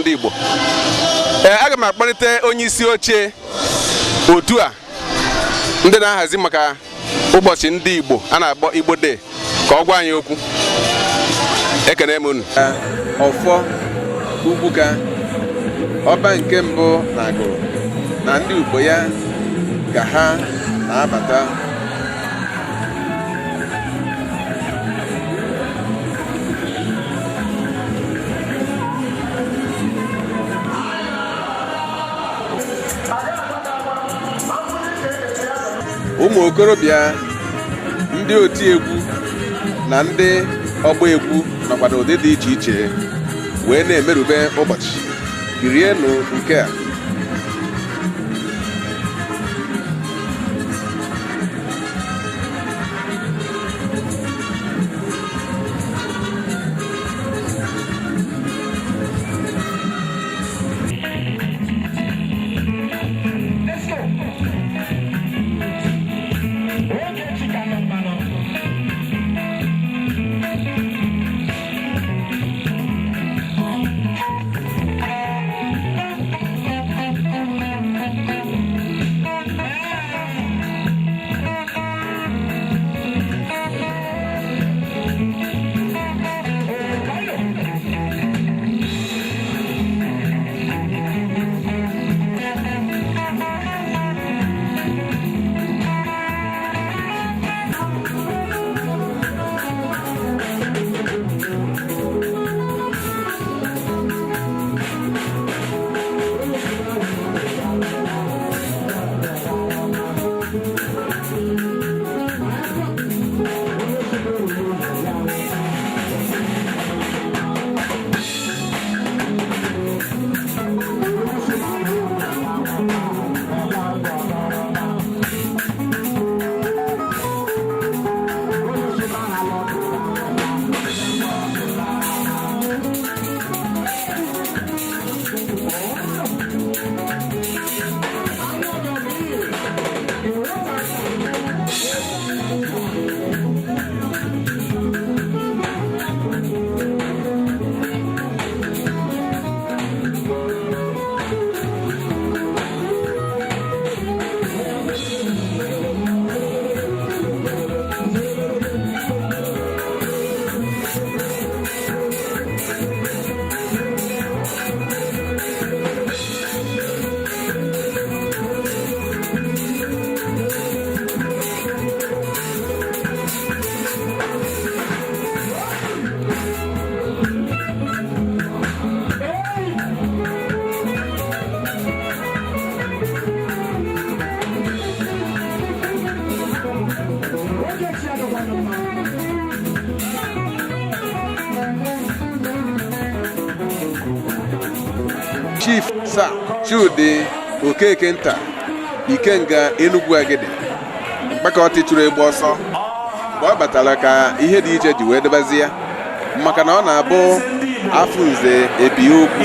Ndị Igbo. Ee, aga m akpọlite onye isi oche otu a ndị na-ahazi maka ụbọchị ndị Igbo a na-akpọ Igbo Day ka ọ gwa anyị okwu. Ekene m unu. Ọfọ Ugwuka, ọba nke mbụ na Agụlụ, na ndị ugbo ya ka ha na-abata. Ụmụ okorobịa, ndị oti egwu na ndị ọgba egwu nọkwa n'ụdị dị iche iche wee na-emerube ụbọchị. Kirienụ nke a. Chief Sir Chudi Okeke Nta, Ikenga Enugwu Agidi, mkpakọtị chụrụ egbe ọsọ mgbe ọ batara ka ihe dị iche ji wee dobazie ya, maka na ọ na-abụ afụ nze ebi okwu.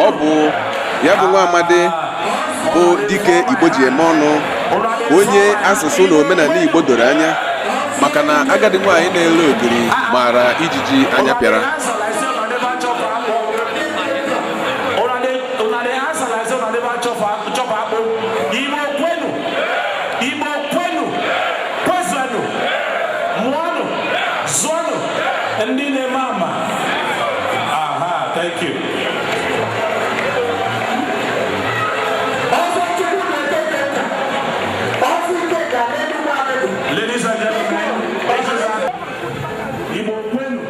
Ọ bụ ya bụ nwa amadi bụ dike Igbo ji eme ọnụ, onye asụsụ na omenala Igbo doro anya, maka na agadi nwaanyị na-ele ogiri maara ijiji anya pịara. Ndị na-eme ama aha, thank you. Ladies and gentlemen, this is Igbo kwenu.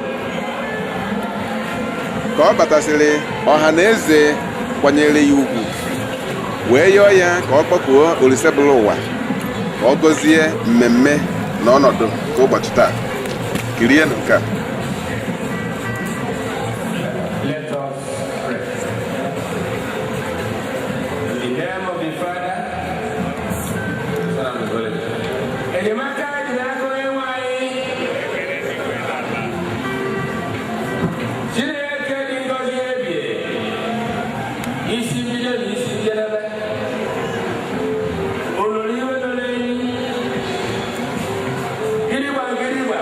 Ka ọ batasịrị, ọha na eze kwanyere ya ugwu wee yọọ ya ka ọ kpọkuo Olisebụlụ ụwa ka ọ gọzie mmemme na ọnọdụ nke ụbọchị taa. Kirienụ nke a. Let us pray. In the name of the Father, Son, and the Holy Spirit. Enyemaka dị n'aka Onye nwe anyị. Chineke dị ngọzi ebie. Isi mbido na isi njedebe. Olulu iwe nọ n'enyi. Gidigba gidigba.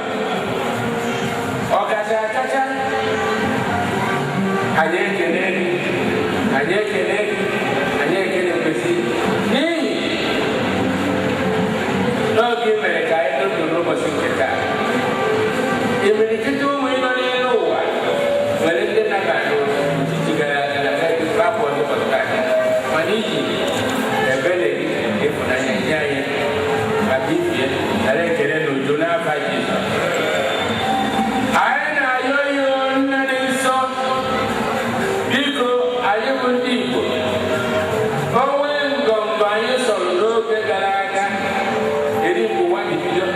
Anyị ekele gị, anyị ekele kwesị n'ihi n'oge i mere ka anyị ndụ n'ụbọchị nke taa. Imirikiti ụmụ ịnọ n'elu ụwa nwere ndị nabatara ojiji gara aga na rapụ n'ụbọchị taa, mana iji ebere gị, ịfụnanya nye anyị maka ibie nara ekele na udo n'afa Jizọs. Anyị na-ayọ ya, nna dị nsọ, biko, anyị bụ ndị Igbo, onwe ngọngọ anyị sọrọ n'oge gara aga, eri mgbe ụwa ji bido,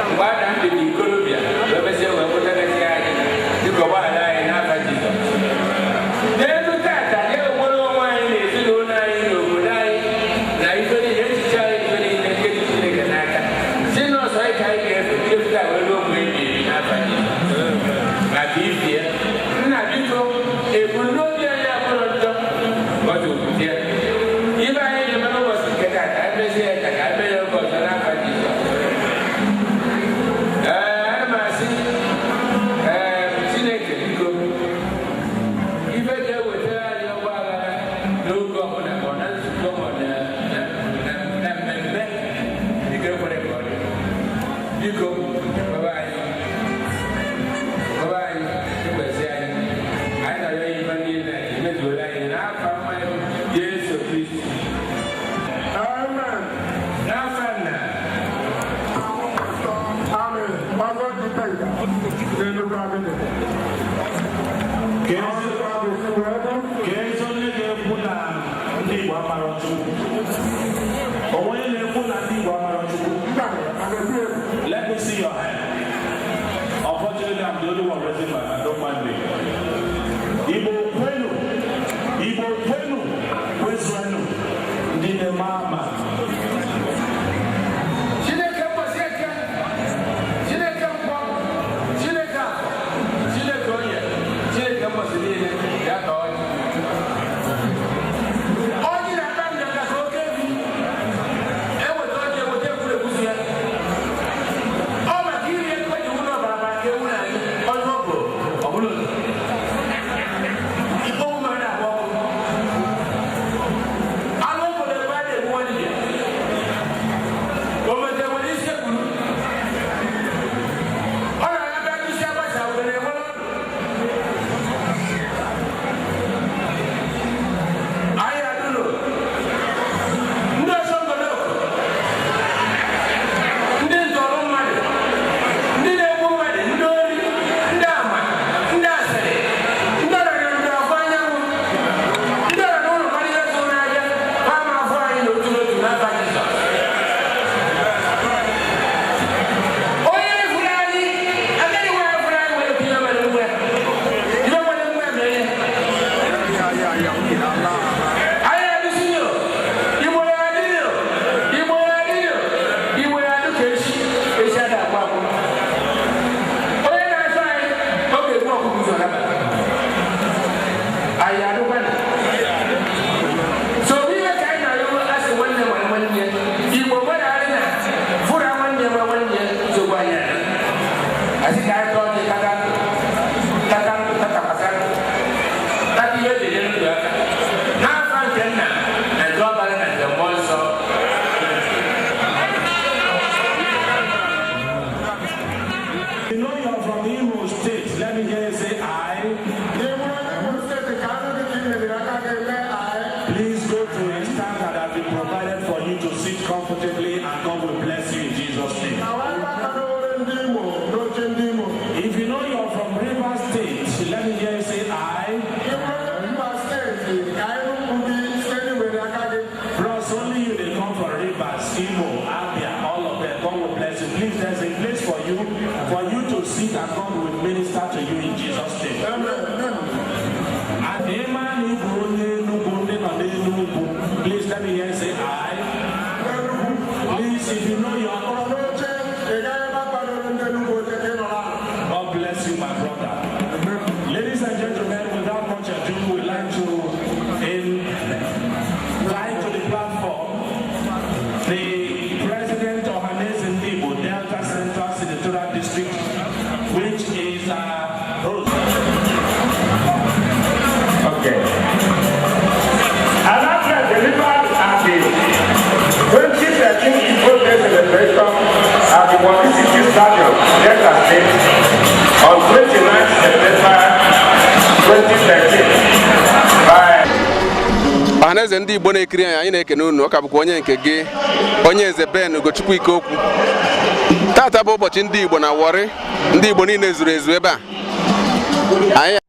mgbe Adam dị n'ikorobịa wee mesịa wee mụtagasị anyị, biko gbaghara anyị n'afa Jizọs. N'elu tata, anyị enwere onwe anyị na ezinụlọ anyị na obodo anyị na ife niile, echiche anyị, ife niile nke dị Chineke n'aka, si n'ọsọ anyị ka anyị ga-efe chepụta wee ruo mgbe ebi ebi n'afa Jizọs. Maka ibie nna, biko, ebumnobi anyị abụrụ njọ ọdụ okwute ya. Ibe anyị na-eme n'ụbọchị nke taa, ka anyị mezie ya ka anyị mee ya oge ọzọ n'afa Jizọs. Ee, ana m asị, ee, Chineke, biko, ife ga-ewetara anyị ọgba aghara n'oge ọbụla, ma ọ na nzukọ, ma ọ na mmemme, biko ekwere ka ọ dị. Biko baba anyị, baba anyị, ekwesị anyị, anyị na-arịọ ya ife niile emezuola anyị n'afa mma Jesu Kristi. Amen. N'afa nna. Amen. Ọzọ Ikenga n'Enugu Agidi. Ka ezi onye ga-ekwu na ndị Igbo amara Chukwu? Onwe onye na-ekwu na ndị Igbo amara Chukwu? Mba, a ga-ekwu ekwu. Let me see your hand. Unfortunately, I'm the only one raising my hand. Don't mind me. Igbo kwenu, Igbo kwenu, kwezuenu, ndị na-eme ama. Chineke mbọsị eke, Chineke nkwọ, Chineke afọ, Chineke onye, Chineke mbọsị niile ya ka ọjị. Ọjị na-ata nganga ka oke ebi. Eweta ọjị, eweta egwuregwu ya. Ọ maka iri ego ji wụlọ ọbara maka ewu na anyị onye ọ bụ ọ bụla otu. Ikpe omume na-agba ọkụ. Anụ obodo ebe a na-egbu nwa dibịa. O mete nwere isi ekwuru. Ọ na-abịa n'isi agbasa were enwere ọdụ. Anyị adụlụ. Ndị ọsọ ngoloko. Ndị ntọrọ mmadụ. Ndị na-egbu mmadụ, ndị ori, ndị ama, ndị asịrị, ndị ọrịa ndị ọfụ anyanwụ, ndị ọrịa n'ụlọ mmadụ ihe tụrụ n'ahịa, ha ma afọ anyị n'otu n'otu n'afa Jizọs. Onye fụrụ anyị, agadi nwaanyị fụrụ anyị nwere ihe mere nwa ya. Ihe nwere nwa ya mere ya. Anyị adịsị yo, Igbo ya adị yo, Igbo ya adị yo, Igbo ya adị ka echi, echi adị agwụ agwụ. Onye na-achọ anyị, ọ ga-egbu ọkụkọ ụzọ n'abalị. Anyị adịkwana. So ihe ka anyị na-ayọ, asị nwanne nwere nwanne ya. Igbo gbadara na fụra nwanne nwe nwanne ya, nsogbu anyị adị. Asị ka anyị tọọ ọjị, tata ndụ, tata ndụ, tatakwasị ndụ, tata ihe eji enyere ndụ aka. N'afa nke nna na nke ọbara na nke mmụọ nsọ. You know you're from Imo State. Let me hear you say I. Ị bụrụ onye Imo Steeti, ka anụ gị ka ị meriri aka gị mee anyị. Please go to a stand that has been provided for you to sit comfortably, and God will bless you in Jesus' name. Na wee akwadowere ndị Imo n'oche ndị Imo. If you know you're from Rivers State, let me hear you say I. Ị bụrụ onye Rivers Steeti, ka anyị nụ mkpu gị site n'iwere aka gị. Bros, only you they come from Rivers, Imo, Abia, all of them. God will bless you. Please, there's a place for you to sit, and God will minister to you in Jesus' name. Amen. And ịma na ị bụ onye Enugu, ndị nọ n'Enugu, please let me hear you say I. Enugu. Please, if you know you're Nọrọ n'oche, ị gaghị ebe akwadoro ndị Enugu oche ka ị nọrọ ala. God bless you, my brother. Ladies and gentlemen, without much ado, we'd like to invite to the platform the President of Ohanaeze Ndigbo, Delta Central Senatorial District, which is host. Ọhaneze ndị Igbo na-ekiri anyị, anyị na-ekene unu. Ọ ka bụkwa onye nke gị, onye eze Ben Ugochukwu Ikeokwu. Tata bụ ụbọchị ndị Igbo na Warri. Ndị Igbo niile zuru ezu ebe a. Anyị